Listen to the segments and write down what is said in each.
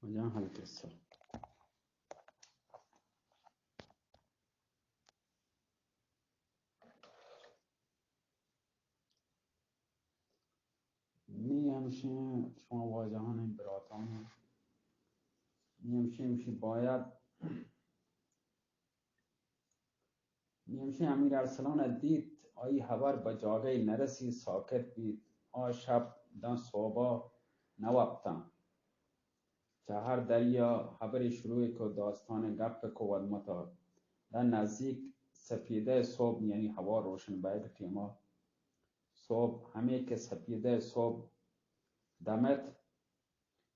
واجہ حل قصہ۔ نی ہمشیں شما واجہانی براتانی، نی ہمشیں، ہمشی باید نی ہمشیں امیر ارسلان ء دیت، آئی ہبر بہ جاگہے نہ رسی، ساکت بیت۔ آ شپ داں سہبا نہ وپتاں۔ چہ ہر دریا ہبرے شروع کو، داستان گپ کو ودمتا۔ داں نزیک سپیدہ سہب، یعنی ہوا روشن بئیگ ٹیما، سہب ہمے کہ سپیدہ سہب دمت،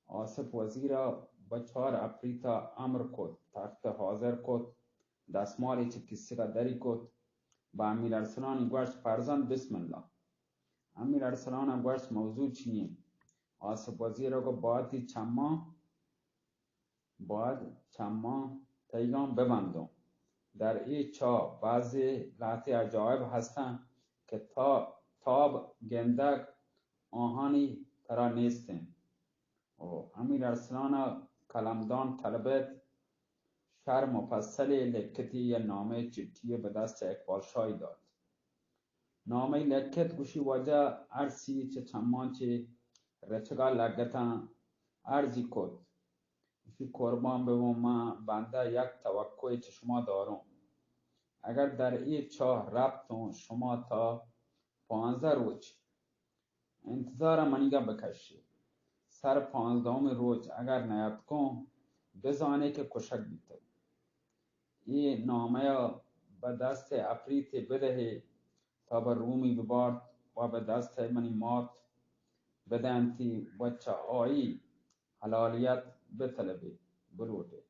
آصف وزیر ء بہ چار اپریت ء امر کت، تخت ء حاضر کت، دستمالے چہ کیسگ ء دری کت، بہ امیر ارسلان گوشت، فرزند بسم اللہ۔ امیر ارسلان ء گوشت، موضوع چی انت؟ آصف وزیر ء گو، باتی چماں، باید چماں تئیگاں ببندوں۔ در اے چاہ بعضے لہتے عجائب ہستاں کہ تا، تاب گندگ آہانی ترا نیست انت۔ و امیر ارسلان ء قلمدان طلبت، شر مفصلے لکھتی یا نامہ چٹی بہ دست اقبال شاہی دات۔ نامہ لکھت، گوشی، واجہ ارسی چہ چمان چہ رچگا لگتاں، ارزی کت، گوشی، قربان ببوں، من بندہ یک توقعے چہ شما داروں۔ اگر در اے چاہ رپتوں، شما تا پانزدہ روچ انتظار منیگا بکشی۔ سر پانزدہمی روچ اگر نیاتکوں، بزانے کہ کشگ بیتگ۔ اے نامہ بہ دست اپریتے بدہے، تا بہ رومی ببارت و بہ دست منی مات بدنتی و چہ آئی حلالیت بطلبے، بلوٹے۔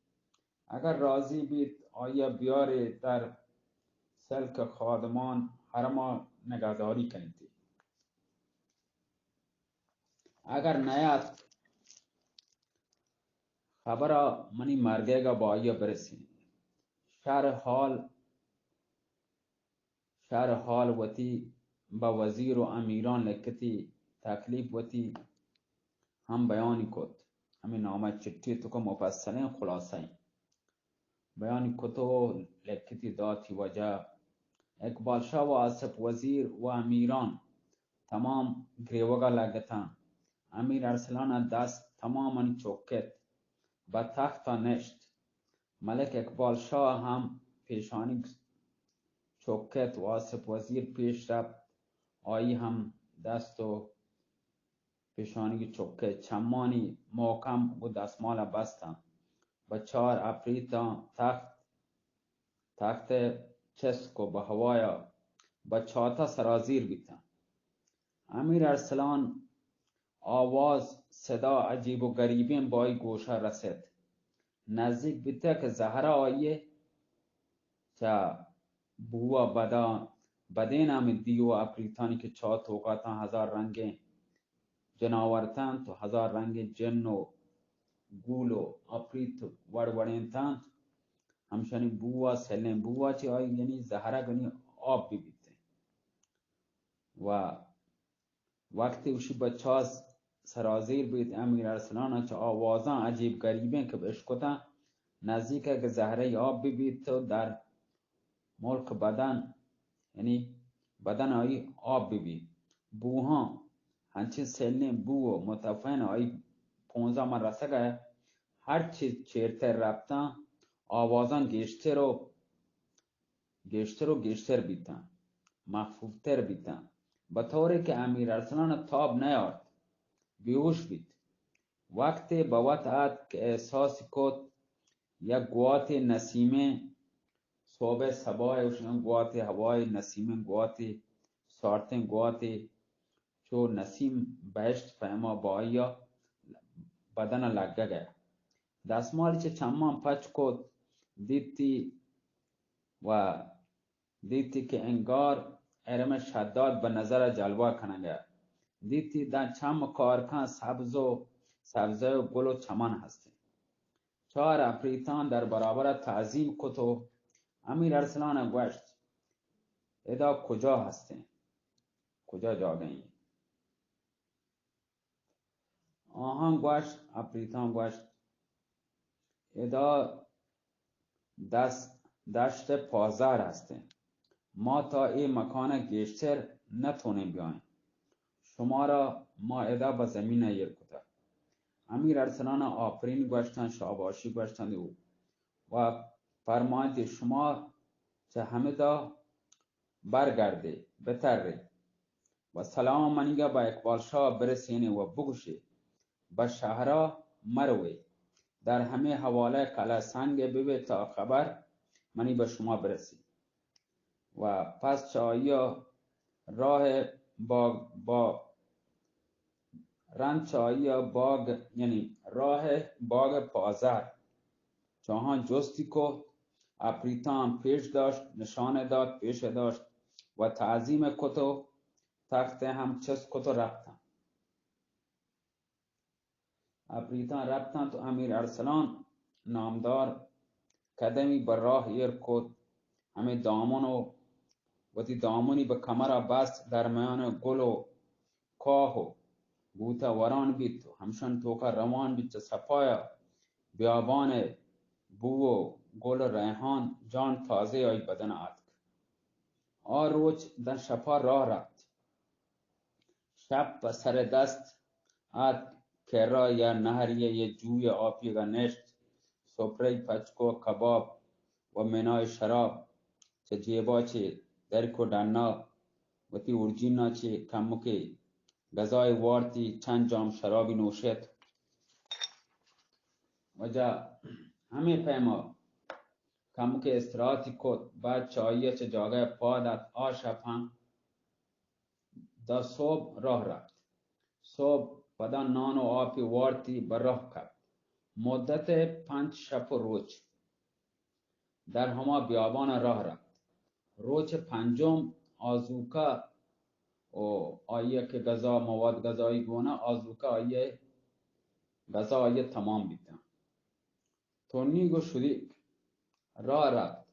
اگر راضی بیت، آئی ء بیارے در سلک خادمان حرما نگہداری کنیتی۔ اگر نیات، خبر ء منی مرگیگ ء با آئی ء برسین۔ شر حال، شر حال وتی بہ وزیر و امیران لکھتی، تکلیف وتی ہم بیانی کت۔ ہمے نامہ چٹی توکا مفصلیں خلاصہ ایں۔ بیانی کت و لکھتی داتی واجہ اقبال شاہ و آصف وزیر و امیران تمام گریوگا لگتاں۔ امیر ارسلان ء دست تمامانی چکت، بہ تخت ء نشت۔ ملک اقبال شاہ ہم پیشانی چکت و آصف وزیر پیش رپت، آئی ہم دست و پیشانی چکت، چمانی محکم و دستمال بستاں۔ بہ چار اپریتاں تخت، تخت چست کو، بہ ہوایا بہ چاتا سرازیر بیتاں۔ امیر ارسلان آواز، صدا عجیب و غریبیں بائی گوشا رست۔ نزیک بیتہ کہ زہرا آئیے چہ بوا بدا، بدین ہمے دیو اپریتانی کہ چا توکا تاں ہزار رنگیں جناور تنت و ہزار رنگیں جن و گول و اپریت وڑ وڑیں تنت، ہمشانی بوا، سلیں بوا چہ آئی یعنی زہرا گنی آپ بہ بیتیں۔ و وقتی اوشی بہ چاس سرازیر بیت، امیر ارسلان چہ آوازاں عجیب غریبیں کہ اشکتاں، نزیک کہ زہرہ آپ بہ بیت و در ملک بدن، یعنی بدن آئی آپ بہ بیت۔ بوہاں ہنچیں سلیں بو و متفین آئی پونزا من رسگ ء، ہرچی چیرتر رپتاں، آوازاں گیشتر و گیشتر و گیشتر بیتاں، مخفوفتر بیتاں، بطورے کہ امیر ارسلان تاب نیارت، بیہوش بیت۔ وقتے بہ وت آتک کہ احساس کت یک گواتے نسیمیں، صحب صبا ء گواتے، ہوائے نسیمیں گواتے، سارتیں گواتے، چو نسیم بہشت پیما بہ آئی ء بدن ء لگگ ء۔ دستمال چہ چماں پچ کت، دیتی و دیتی کہ انگار ارم شداد بہ نظر ء جلوہ کنگ ء۔ دیتی داں چم کارکاں سبز و سبزہ و گل و چمن ہستیں۔ چار اپریتاں در برابر ء تعظیم کت و امیر ارسلان ء گوشت، ادا کجا ہستیں؟ کجا جاگہ ایں؟ آہاں گوشت، اپریتاں گوشت، ادا دست، دشت پازار هستیں. ما تا اے مکان گیشتر نتونیں بیائیں. شما را ما ادا بہ زمین ایر کتہ. امیر ارسلان آفرین گوشتن، شاباشی گوشتن و، و فرمائیت شما چہ ہمدا برگردے، بترے و سلام منیگا بہ اقبال شاہ برسینے و بگوشے، بہ شہرا مروے، در ہمے حوالہ کلہ سنگ ببے تا خبر منی بہ شما برسی. و پس چہ آئیا راہ باغ، با، رند چہ آئیا باغ، یعنی راہ باغ پازر چاہاں جستی کو، اپریتاں پیش داشت، نشان داد، پیش داشت و تعظیم کت و تخت ہم چست کت و رفتن. اپریتاں رپتنت و امیر ارسلان نامدار قدمی بہ راہ ایر کت، ہمے دامن و وتی دامنی بہ کمرا بست، درمیان گل و کاہ و بوتہ وران بیت و ہمشان توکا روان بیت، چہ صفایا بیابان بو و گل و ریحان جان تازہ آئی بدن آتک. آ روچ داں شپا راہ رپت. شپ پہ سر دست ات، کرا یا نہری یا جوی آپیگا نشت، سپرگ پچکو کباب و منای شراب چہ جیبا چہ درکو ڈنا، وتی ارجینا چہ کمکے گزای وارتی، چند جام شرابی نوشت. وجہ ہمے پیما کمکے استراحتی کت، بعد چہ آئیا چہ جاگہ پاد ات، آ شپ ہم داں صبح راہ رپت. صبح پدا نان و آپی وارتی بہ راہ کپت. مدت پنچ شپ و روچ در ہما بیابان راہ رپت. روچ پنجم آزوکہ و آئیا کہ غذا، مواد غذایی گونہ، آزوکہ آئیا غذا آئیا تمام بیتن. تنیگ و شدیگ راہ رپت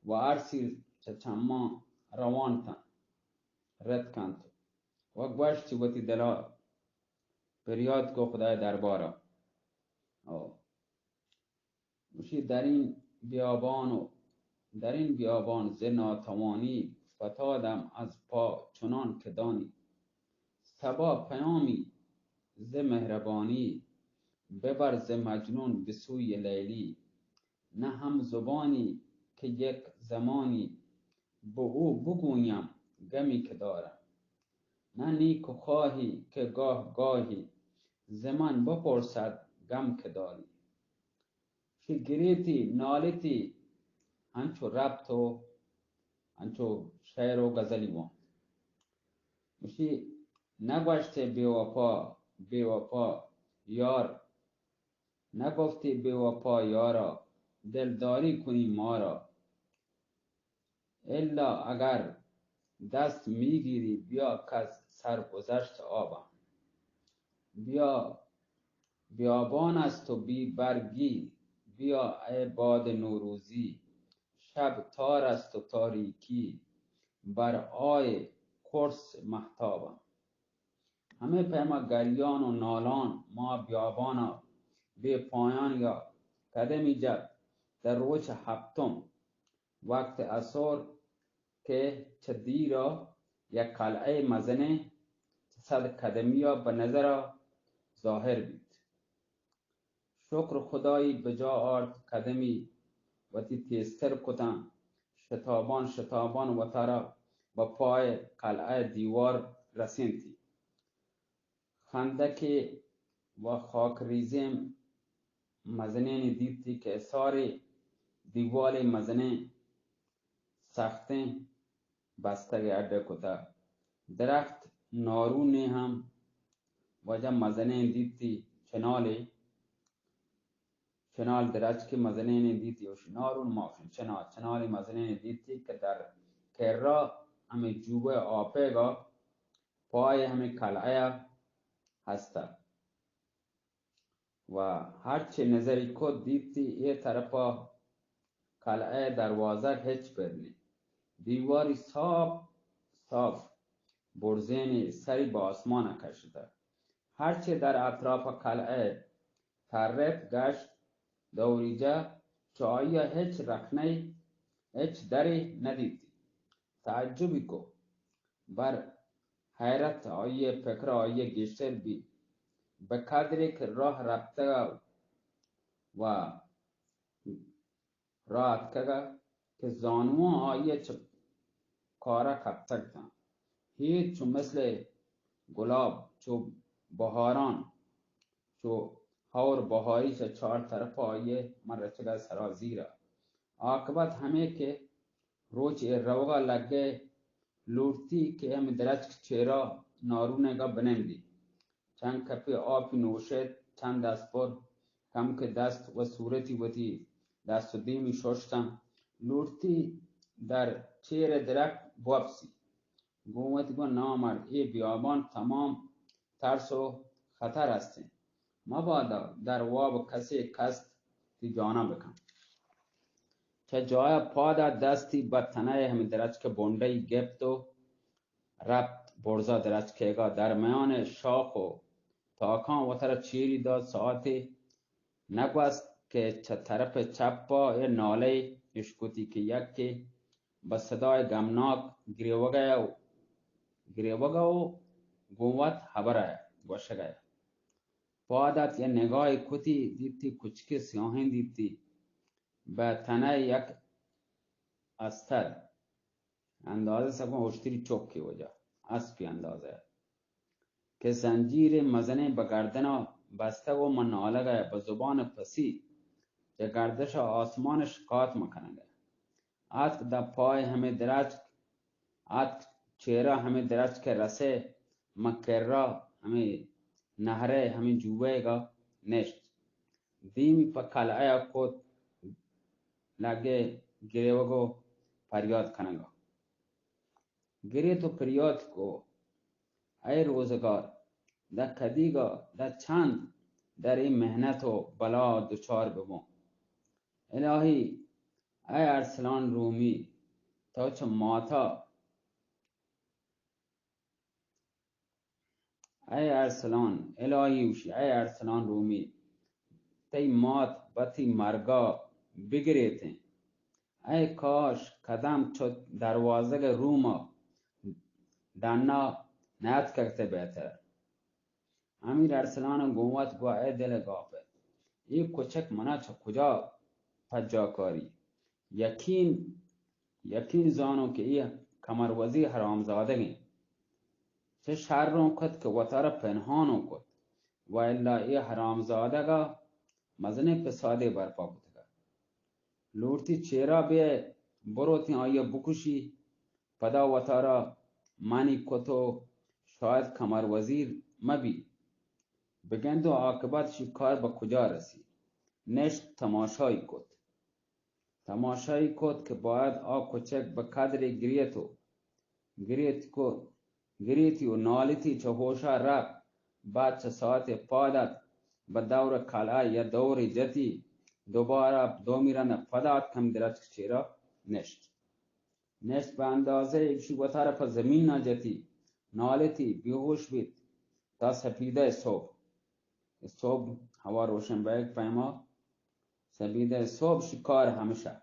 و ارسی چہ چماں روان تن، رد کنت و گوشت چہ وتی دلا پریات کو خدای دربارا. او گوشی، در این بیابان و در این بیابان ز ناتوانی فتادم از پا چنان که دانی. صبا پیامی ز مهربانی، ببر ز مجنون به سوی لیلی. نه هم زبانی که یک زمانی به او بگویم غمی که دارم، نه نیکوخواهی که گاه گاهی ز من بپرسد غم که داری. شی گریتی، نالیتی، انچو رپت و انچو شعر و غزلی وانت. گوشی، نگوشتے بے وفا، بے وفا یار، نگفتی بے وفا یارا، دلداری کنی مارا. الا اگر دست می‌گیری، بیا کز سرگذشت آبم. بیا بیابان است و بی برگی، بیا ای باد نوروزی، شب تار است و تاریکی، بر آی قرص مهتابم. ہمے پیما گریان و نالان ما بیابانا بے پایانیا قدمی جت. در روچ ہپتم وقت عصر کہ چہ دیرا یک قلعہ مزنیں چہ صد قدمیا بہ نظرا ظاہر بیت. شکر خدایی بجا آرت، قدمی وتی تیزتر کتاں، شتابان شتابان وتارا بہ پای قلعہ دیوار رسینتی. خندقے و خاک ریزیں مزنینی دیتی کہ حصارے دیوالے مزنیں سختیں بستگ اڈ کتہ. درخت نارونی ہم واجہ مزنیں دیتی، چنالے، چنال درچکے مزنیں دیتی، اوش نارون ما گوشن چنال، چنالے مزنیں دیتی کہ در کرا ہمے جوبہ آپیگا پای ہمے قلعہ ہستہ. و ہرچے نظری کت دیتی اے طرفا قلعہ دروازگ ہچ پر نی. دیواری صاف صاف برزینی سری بہ آسمان کشتہ. ہرچے در اطراف قلعہ ترت گشت، دوریجہ چہ آئی ءَ ہچ رخنہ ءُ ہچ درے نہ دیتی۔ تعجبی کو، بر حیرت آئی ءِ پکر آئی ءَ گیشتر بی، بہ قدرے کہ راہ رپتگ ءُ راہ اتکگ ءَ کہ زانواں آئی ءَ چہ کار ءَ کپتگ اتاں۔ ہیر چو مثل گلاب، چو بہاران، چو ہور بہاری چہ چار طرف ءَ آئی ءِ من رچگ ءَ سرا زیر ءَ۔ عاقبت ہمے کہ روچ ایر روگ ءَ لگ ءَ، لوٹتی کہ ہمے درچک چیرا نارونگ ءَ بنندی۔ چند کپے آپی نوشت، چند دست پر، کمکے دست و صورتی وتی دست و دیمی ششتاں۔ لوٹتی در چیر درک بوپسی۔ گوں وتی گوں نامرد، اے بیابان تمام ترس و خطر است انت۔ مبادا در واب کسے کست تی جانا بکن۔ چہ جایا پادا دستی بہ تنئے ہمے درچک بنڈئی گپت و رپت برزا درچکیگا۔ در میان شاخ و تاکاں وترا چیری دات۔ ساعتے نگوست کہ چہ طرف چپا اے نالے اشکتی کہ یکے بہ صدای غمناک گریوگا و، گریوگا و گوں وت ہبرا گوشگا۔ پاد ات یا نگاہے کتی، دیتی کچکے سیاہیں دیتی، بہ تنئے یک استر، اندازہ سکوں اشتری چکے وجہ، اسپی اندازہ، کہ زنجیرے مزنیں بہ گردنا بستگ و من نالگا بہ زبان پسی چہ گردش آسمان شکات مکنگا۔ آتک داں پائے ہمے درچک، آتک چیرا ہمے درچک ء رسے، من کرا ہمے نہرے ہمے جوئیگا نشت۔ دیمی پہ کلعہ کت، لگے گریوگ و پریات کنگا۔ گریت و پریات کو، اے روزگار، داں کدیگا، داں چند در اے محنت و بلا دچار ببوں۔ الہی، اے ارسلان رومی، تو چہ ماتا، اے ارسلان، الہی اوشی، اے ارسلان رومی، تئی مات بتی مرگا بگریتیں۔ اے کاش قدم چو دروازگ روما ڈنا نیاتکگتے بہتر۔ امیر ارسلان ء گوں وت گوا اے دل ء گاپ ء، اے کچک منا چہ کجا پجا کاری؟ یقین، یقین زانوں کہ اے کمر وزیر حرامزادگ انت۔ چہ شروں کت کہ وتارا پنہانوں کت، و الا اے حرامزادگ ء مزنیں فسادے برپا کتگ۔ لوٹتی چیرا بئے، بروتیں آئی ء بکشی، پدا وتارا منی کت و شاید کمر وزیر مہ بی۔ بگند و عاقبت شی کار بہ کجا رسی۔ نشت تماشائی کت۔ تماشائی کت کہ باید آ کچک بہ قدرے گریت و گریت کو، گریتی و نالتی چہ ہوشا رفت، بعد چہ ساعتے پاد ات، بہ دور کلعہ یا دورے جتی، دوبارہ دومی رند پدا اتک ہم درچک چیرا نشت۔ نشت پہ اندازہ ایشی وتارا پہ زمین ء جتی، نالتی، بیہوش بیت، تا سپیدہ صبح۔ صبح ہوا روشن بیگ پیما، سپیدہ صبح شکار ہمشہ۔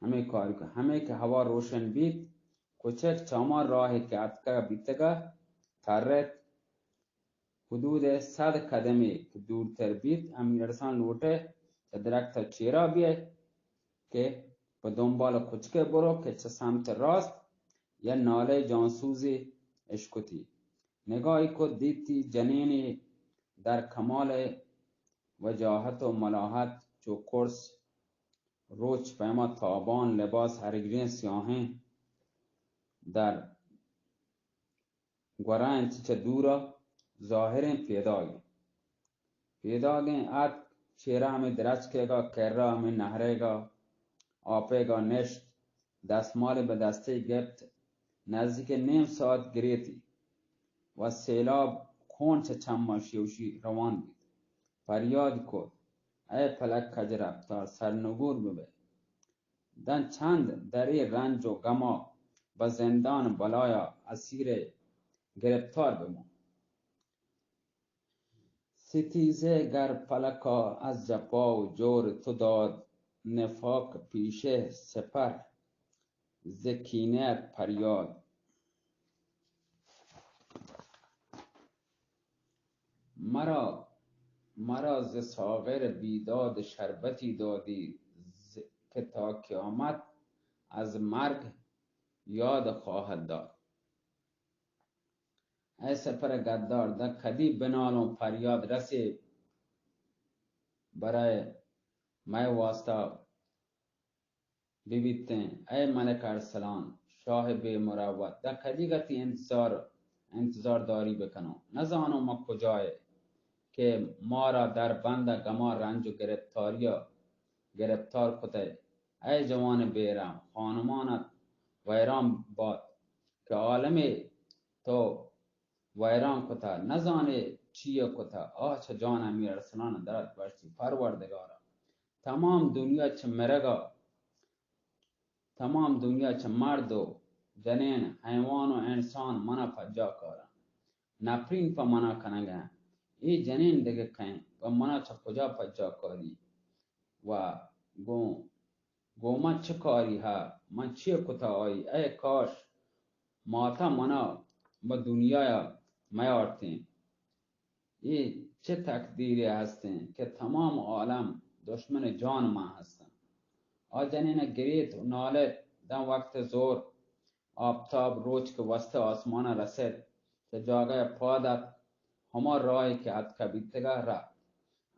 ہمے کار کہ، ہمے کہ ہوا روشن بیت، کچک چاما راہے کہ اتکگ بیتگ ء ترت۔ حدود صد قدمے کہ دورتر بیت، امیر ارسلان لوٹئے چہ درخت ء چیرا بیئے کہ پہ دنبال کچکے برو کہ چہ سمت راست یا نالے جانسوزے اشکتی۔ نگاہی کت، دیتی جنینے در کمال وجاہت و ملاحت چو کرس روچ پیما تابان لباس ہرگریں سیاہیں در گورا انت چہ دورا ظاہریں پیداگیں۔ پیداگیں اتک چیرا ہمے درچکیگا کرا ہمے نہریگا آپیگا نشت، دستمالے بہ دستے گپت، نزدیک نیم ساعت گریتی و سیلاب خون چہ چماں شیوشی روان بیت۔ پریاد کت، اے فلک کج رفتار، سرنگور ببئے۔ داں چند در اے رنج و گما بہ زندان بلایا اسیر گرفتار ببوں۔ ستیزه گر فلکا از جفا و جور تو داد، نفاق پیشه سپر ز کینه‌ات پریاد. مرا، مرا ز ساغر بیداد شربتی دادی، ز-، که تا قیامت از مرگ یاد خواهد داد. اے سپر گدار، داں کدی بنالوں پریاد رسے برای مئے واسطہ ببیتیں. اے ملک ارسلان، شاہ بے مروت، داں کدی گتی انتظار، انتظار داری بکنوں؟ نزانوں ما کجائے کہ مارا در بند گما رنج و گرفتاریا گرفتار کتئے. اے جوان بے رحم، خانمانت ویران بات کہ عالمے تو ویران کتا، نزانے چیئے کتا. آہ چہ جان امیر ارسلان درات گوشتی، پروردگارا، تمام دنیا چہ مرگا، تمام دنیا چہ مرد و جنین، حیوان و انسان منا پجا کارن. نپرین پہ منا کنگ ء اے جنین دگہ کئے و منا چہ کجا پجا کاری؟ و گوں، گوں من چہ کاری ہا؟ من چی کتا آئی؟ اے کاش ماتا منا بہ دنیا ء میارتیں. اے چہ تقدیرے ہستیں کہ تمام عالم دشمن جان من ہستن. آ جنین گریت و نالت. داں وقت زور آپتاب روچ کہ وستہ آسمان ء رسیت، چہ جاگہ ء پاد ات، ہما راہے کہ اتکہ بیتگہ رپت.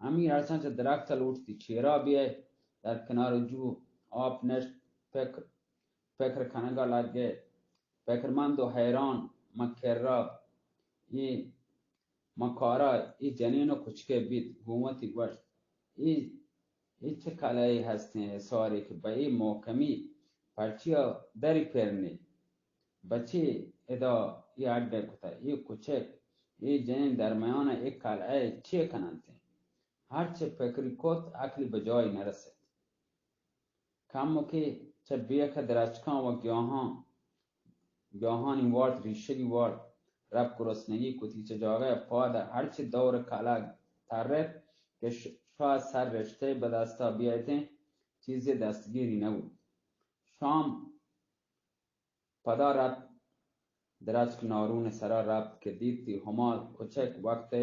امیر ارسلان چہ درخت ء لوٹتی چیرا بیئے، در کنار جو آپ نشت، پکر، پکر کنگا لگے. پکرمند و حیران من کرا اے من کارا اے جنین و کچکے بیت، گوں وتی گوشت، اے، اے چہ کلہے ہستیں حصارے کہ بہ اے محکمی پرچیا دری پرنے؟ بچے ادا اے اڈ کتہ، اے کچک، اے جنین درمیان اے کلہے چے کننتیں؟ ہرچے پکری کت، عقلی بہ جائی نرست. کمکے چہ بیخ درچکاں و گیاہاں، گیاہانی وارت، ریشگی وارت، رپ گرسنگی کتی. چہ جاگہ پاد ہرچی دور کلگ ترت کہ ش-، شاید سر رشتہ بہ دستا بیایتیں، چیزے دستگیری نبوت. شام پدا رپت، درچک نارون سرا رپت کہ دیتی ہما کچک وقت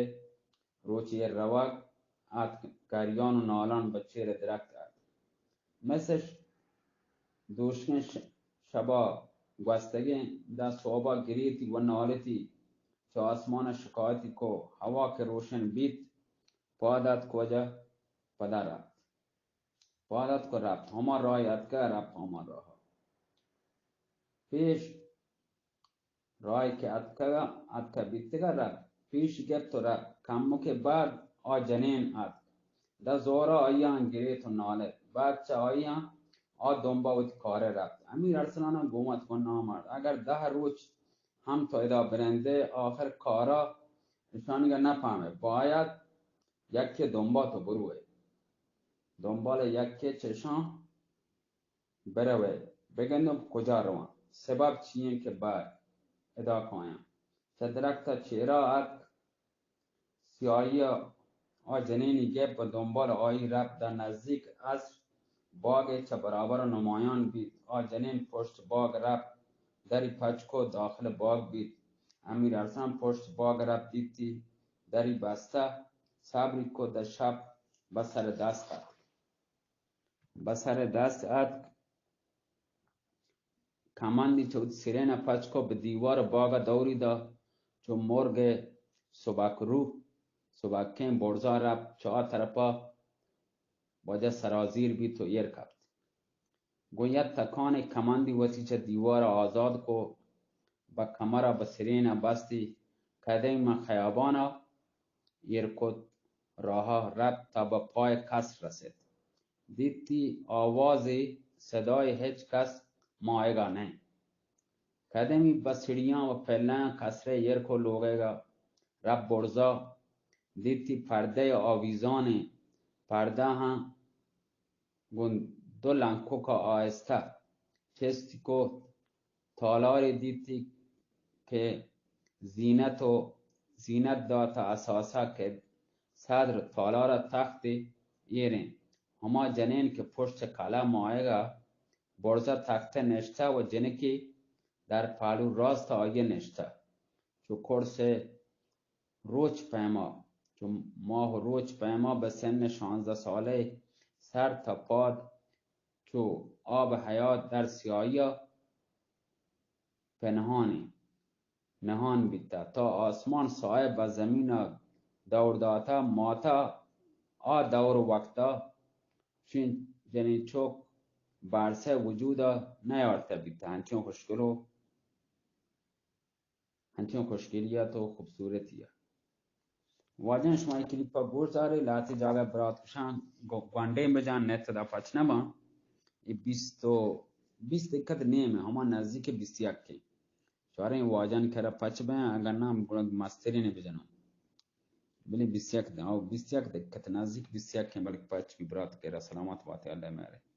روچی روگ اتک، گریان و نالان بہ چیر درخت اتک. مثل دوشکیں ش-، شبا گوستگیں، داں سوبا گریتی و نالتی، چہ آسمان شکایتی کو، ہوا کہ روشن بیت، پاد اتک واجہ پدا رپت. پاد اتک و رپت، ہما راہ اتکہ رپت ہما راہ. پیش راہے کہ اتکگ، اتکہ بیتگہ رپت، پیش گپت و رپت. کمکے بعد آ جنین اتک. داں زورا آیاں گریت و نالت. بعد چہ آیاں آ دنبا وتی کارے رپت. امیر ارسلانا گوں وت گوں نامرد، اگر دہ روچ ہم تو ادا برندے، آخر کارا اشانگا نپہمے. باید یکے دنبا تو بروئے. دنبال یکے چشاں بروئے، بگندوں کجا رواں، سبب چی انت کہ بار ادا کایاں. چہ درخت ء چیرا اتک، سیاہی ء آ جنینی گپ ء دنبال آئی رپت. داں نزیک عصر باگ ء چہ برابر نمایان بیت. آ جنین پشت باگ رپت، دری پچ کو، داخل باگ بیت. امیر ارسلان پشت باگ رپت، دیتی دری بستہ. صبری کو، داں شپ بہ سر دست اتک. بہ سر دست اتک، کمندی چہ وتی سرین ء پچ کو، بہ دیوار ء باگ ء دوری دا، چو مرگ ء سبک روح، سبکیں برزا رپت، چہ آ طرفا واجہ سرازیر بیت و ایر کپت. گوں یک تکانے کمندی وتی چہ دیوار ء آزاد کو، بہ کمر ء بہ سرین ء بستی، کدیں من خیابان ء ایر کت، راہ ء رپت تا بہ پای قصر رست. دیتی آوازے، صدای ہچ کس مایگا نہ انت. کدمی بہ سیڑیاں و پلایاں قصرے ایر کو لوگیگا رپت برزا. دیتی پردہ آویزانیں، پردہ ہم گوں دو لنککا آہستہ چستی کو. تالارے دیتی کہ زینت و زینت دات، اثاثہ کہ صدر تالار ءَ تختے ایریں۔ ہما جنین کہ پشت کلم آیگ ءَ برز ءَ تخت ءَ نشتہ و جنکے در پہلو راست آئی ءَ نشتہ۔ چو کرس ءِ روچ پیما، چو ماہ و روچ پیما بہ سن شانزدہ سالہ سر تا پاد چو آب حیات در سیاہی ءَ پنہانی نہان بیتہ، تا آسمان صاحب بہ زمین ءَ دور داتہ، ماتہ آ دور وقت ءَ چین جنین چک بارسہ وجود ءَ نیارتہ بیتہ۔ انچون خوشگل و انچون خوشگلی ءَ تو خوبصورتی ءَ۔ واجہاں شما اے کلیپ ءَ گوش دارے، لہتے جاگہ برات کشاں گو-، گونڈیں بجان، نیٹ دا پچ نہ باں۔ اے بیست و، بیست دقت نیم ہے، ہما نزدیک بیست یک ہے۔ چاریں واجہاں کرا پچ بیں، اگر نہ گڑا مسترین بجناں۔ بلے بیست یک دے، او بیست یک دقت نزدیک بیست یک ہیں، بلکہ پچ بھی برات کرا سلامت باتے، اللہ مہرے۔